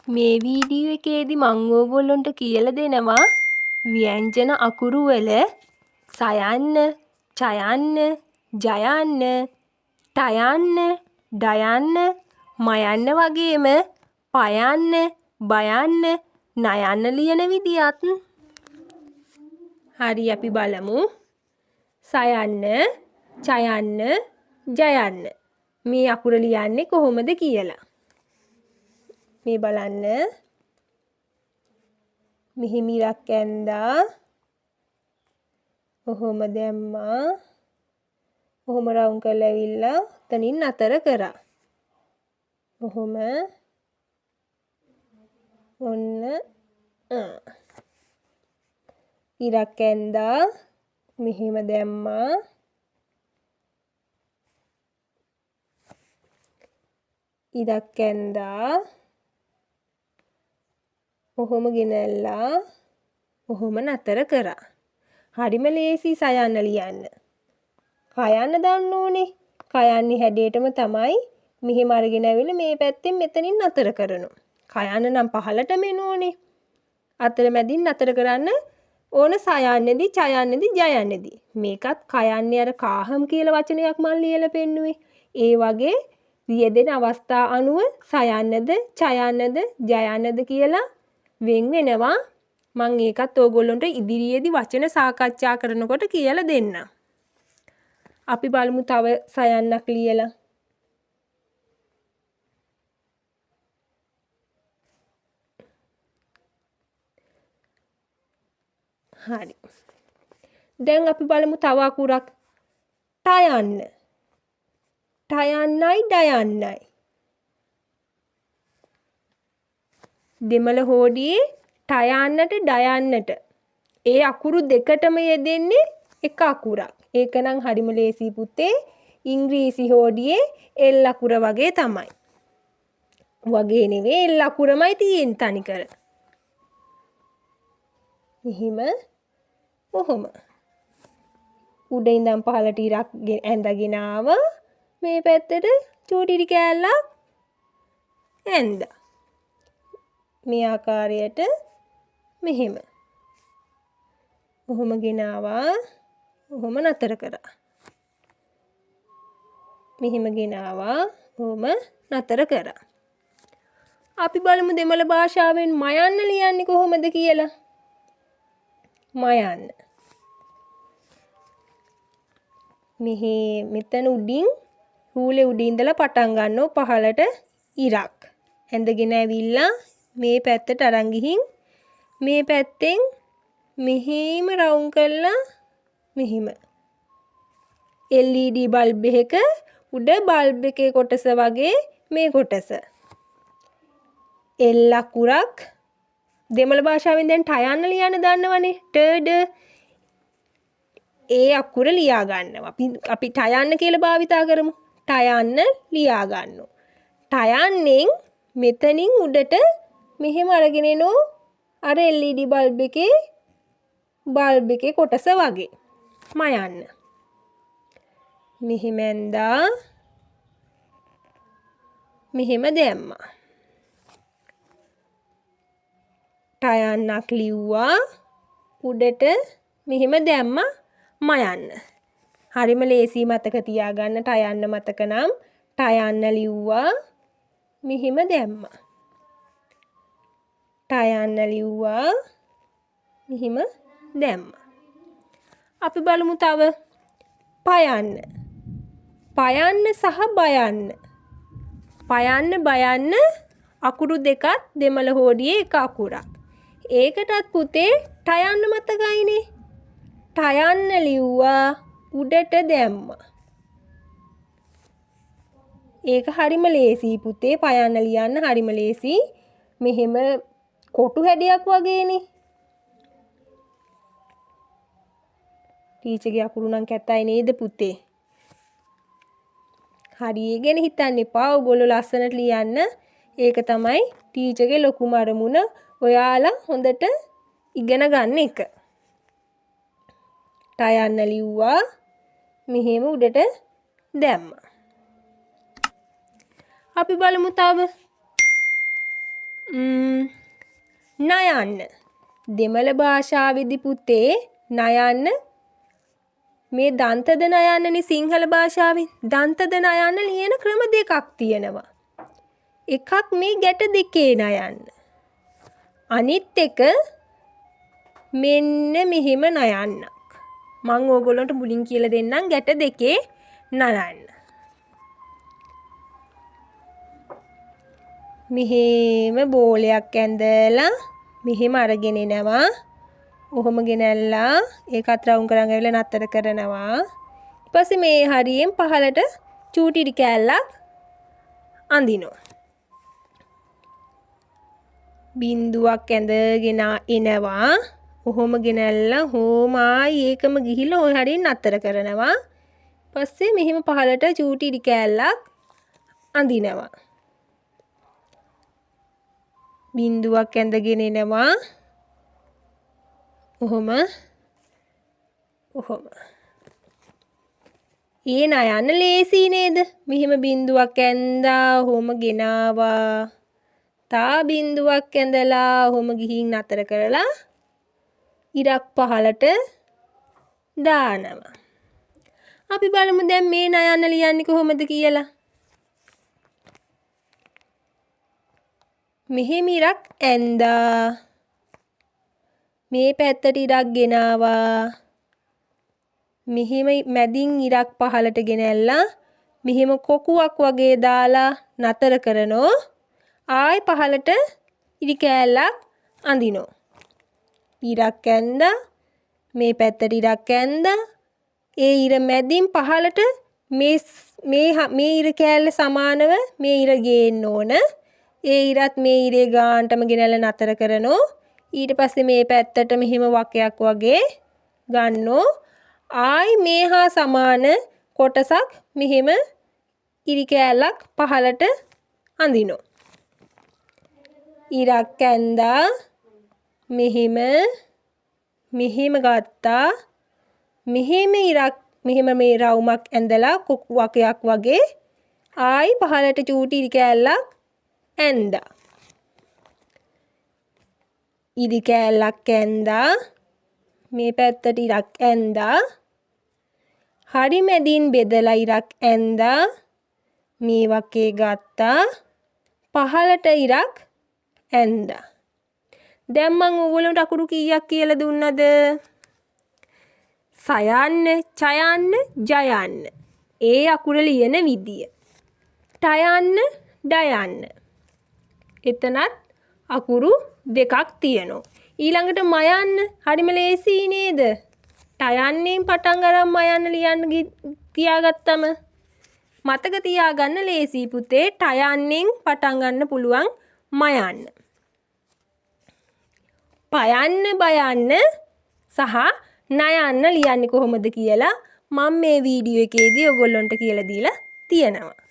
මේ වීඩියෝ එකේදී මං ඕගොල්ලොන්ට කියලා දෙනවා ව්‍යංජන අකුරු වල සයන්න, චයන්න, ජයන්න, ටයන්න, ඩයන්න, මයන්න වගේම පයන්න, බයන්න, නයන්න ලියන විදියත්. හරි, අපි බලමු. සයන්න, චයන්න, ජයන්න මේ අකුර ලියන්නේ කොහොමද කියලා. මේ බලන්න. මෙහෙම ඉරක් ඇන්දා. ඔහොම දැම්මා. ඔහොම රවුම් කරලා ඇවිල්ලා එතනින් නතර කරා. ඔහොම ඔන්න ඉරක් ඇන්දා. මෙහෙම දැම්මා. ඉරක් ඇන්දා. ඔහොම ගෙනල්ලා ඔහොම නතර කරා. හරිම ලේසි සයන්න ලියන්න. කයන්න දන්න ඕනේ. කයන්නේ හැඩයටම තමයි මෙහෙම අරගෙන ඇවිල්ලා මේ පැත්තෙන් මෙතනින් නතර කරනවා. කයන්න නම් පහළටම එන ඕනේ. අතරමැදින් නතර කරන්න ඕන සයන්නේදී, චයන්නේදී, ජයන්නේදී. මේකත් කයන්නේ අර කාහම් කියලා වචනයක් මං ලියලා පෙන්නුවේ. ඒ වගේ යෙදෙන අවස්ථා අනුව සයන්නද, චයන්නද, ජයන්නද කියලා වෙන් වෙනවා. මං ඒකත් ඕගොල්ලොන්ට ඉදිරියේදී වචන සාකච්ඡා කරනකොට කියලා දෙන්නම්. අපි බලමු තව සයන්නක් ලියලා. හරි. දැන් අපි බලමු තව අකුරක්. ටයන්න. ටයන්නයි ඩයන්නයි. දෙමළ හෝඩියේ ටයන්නට ඩයන්නට ඒ අකුරු දෙකටම යෙදෙන්නේ එක අකුරක්. ඒක නම් හරිම ලේසි පුතේ. ඉංග්‍රීසි හෝඩියේ එල් අකුර වගේ තමයි. වගේ නෙවෙයි, එල් අකුරමයි තියෙන්නේ තනිකර. මෙහෙම ඔහොම උඩ ඉඳන් පහළට ඉරක් ඇඳගෙන ආවා. මේ පැත්තට චූටි ඉරි කෑල්ලක් ඇඳා. මේ ආකාරයට මෙහෙම ඔහොම ගෙනාවා. ඔහොම නතර කරා. මෙහෙම ගෙනාවා. ඔහොම නතර කරා. අපි බලමු දෙමළ භාෂාවෙන් මයන්න ලියන්නේ කොහොමද කියලා. මයන්න. මෙහි මෙතන උඩින් රූලේ උඩින් ඉඳලා පටන් ගන්නෝ පහළට ඉරක් ඇඳගෙන ඇවිල්ලා මේ පැත්තට අරන් ගිහින් මේ පැත්තෙන් මෙහෙම රවුම් කරලා මෙහෙම LED bulb එකක උඩ බල්බ් එකේ කොටස වගේ මේ කොටස. එල් අකුරක් දෙමළ භාෂාවෙන් දැන් ටයන්න ලියන්න දන්නවනේ. ට ඩ ඒ අකුර ලියා ගන්නවා. අපි ටයන්න කියලා භාවිතා කරමු. ටයන්න ලියා ගන්නවා. ටයන්නෙන් මෙතනින් උඩට මෙහෙම අරගෙන එනෝ අර LED bulb එකේ කොටස වගේ. මයන්න. මෙහෙම ඇන්දා. මෙහෙම දැම්මා. ටයන්නක් ලිව්වා. උඩට මෙහෙම දැම්මා මයන්න. හරිම ලේසි මතක තියාගන්න ටයන්න මතක නම් ටයන්න ලිව්වා. මෙහෙම දැම්මා. ටයන්න ලිව්වා. මෙහෙම දැම්මා. අපි බලමු තව පයන්න. පයන්න සහ බයන්න. පයන්න බයන්න අකුරු දෙකත් දෙමළ හෝඩියේ එක අකුරක්. ඒකටත් පුතේ ටයන්න මතකයිනේ. ටයන්න ලිව්වා උඩට දැම්මා. ඒක හරිම ලේසි පුතේ. පයන්න ලියන්න හරිම ලේසි. මෙහෙම කොටු හැඩයක් වගේනේ. ටීචර්ගේ අකුරු නම් කැතයි නේද පුතේ? හරි, ඒ ගැන හිතන්න එපා. ඔයගොල්ලෝ ලස්සනට ලියන්න. ඒක තමයි ටීචර්ගේ ලොකුම අරමුණ. ඔයාලා හොඳට ඉගෙන ගන්න එක. ටයන්න ලිව්වා. මෙහෙම උඩට දැම්මා. අපි බලමු තව. නයන්න. දෙමළ භාෂාවේදී පුතේ නයන්න මේ දන්තද නයන්නනේ සිංහල භාෂාවෙන්. දන්තද නයන්න ලියන ක්‍රම දෙකක් තියෙනවා. එකක් මේ ගැට දෙකේ නයන්න. අනිත් එක මෙන්න මෙහෙම නයන්නක්. මං ඕගොල්ලන්ට මුලින් කියලා දෙන්නම් ගැට දෙකේ නයන්න. මෙහෙම බෝලයක් ඇඳලා මෙහෙම අරගෙන එනවා. ඔහොම ගෙනල්ලා ඒකත් රවුම් කරන් ඇවිල්ලා නතර කරනවා. ඊට පස්සේ මේ හරියෙන් පහළට චූටි ඉරි කෑල්ලක් අඳිනවා. බින්දුවක් ඇඳගෙන එනවා. ඔහොම ගෙනල්ලා හෝම ආයි ඒකම ගිහිල්ලා ඔය හරියෙන් නතර කරනවා. පස්සේ මෙහෙම පහළට චූටි ඉරි කෑල්ලක් අඳිනවා. බින්දුවක් ඇඳගෙන එනවා. ඔහොම ඔහොම. ඒ නයන්න ලේසි නේද? මෙහෙම බින්දුවක් ඇඳා ඔහොම ගෙනාවා. තා බින්දුවක් ඇඳලා ඔහොම ගිහින් නතර කරලා ඉරක් පහළට දානවා. අපි බලමු දැන් මේ නයන්න ලියන්නේ කොහොමද කියලා. මෙහෙම ඉරක් ඇඳා. මේ පැත්තට ඉරක් ගෙනාවා. මෙහෙම මැදින් ඉරක් පහළට ගෙනැල්ලා මෙහෙම කොකුවක් වගේ දාලා නතර කරනෝ. ආයි පහළට ඉරි කෑල්ලක් අඳිනෝ. ඉරක් ඇඳා. මේ පැත්තට ඉරක් ඇඳා. ඒ ඉර මැදින් පහළට මේ මේ මේ ඉර කෑල්ල සමානව මේ ඉර ගේන්න ඕන. ඒ ඉරත් මේ ඉරේ ගානටම ගෙනල්ලා නතර කරනෝ. ඊට පස්සේ මේ පැත්තට මෙහෙම වකයක් වගේ ගන්නෝ. ආයි මේ හා සමාන කොටසක් මෙහෙම ඉරි කෑල්ලක් පහළට අඳිනෝ. ඉරක් ඇඳා මෙහෙම මෙහෙම ගත්තා. මෙහෙම ඉරක් මෙහෙම මේ රවුමක් ඇඳලා වකයක් වගේ ආයි පහළට චූටි ඉරි කෑල්ලක් ඇඳා. ඉරි කෑල්ලක් ඇඳා. මේ පැත්තට ඉරක් ඇඳා. හරි මැදින් බෙදලා ඉරක් ඇඳා. මේ වකේ ගත්තා. පහළට ඉරක් ඇඳා. දැන් මං ඕගොල්ලන්ට අකුරු කීයක් කියලා දුන්නද? සයන්න, චයන්න, ජයන්න. ඒ අකුර ලියන විදිය. ටයන්න, ඩයන්න. එතනත් අකුරු දෙකක් තියෙනවා. ඊළඟට මයන්න හරිම ලේසි නේද? ටයන්නෙන් පටන් අරන් මයන්න ලියන්න තියාගත්තම මතක තියාගන්න ලේසි පුතේ. ටයන්නෙන් පටන් ගන්න පුළුවන් මයන්න. පයන්න, බයන්න සහ නයන්න ලියන්නේ කොහොමද කියලා මම මේ වීඩියෝ එකේදී ඔයගොල්ලන්ට කියලා දීලා තියෙනවා.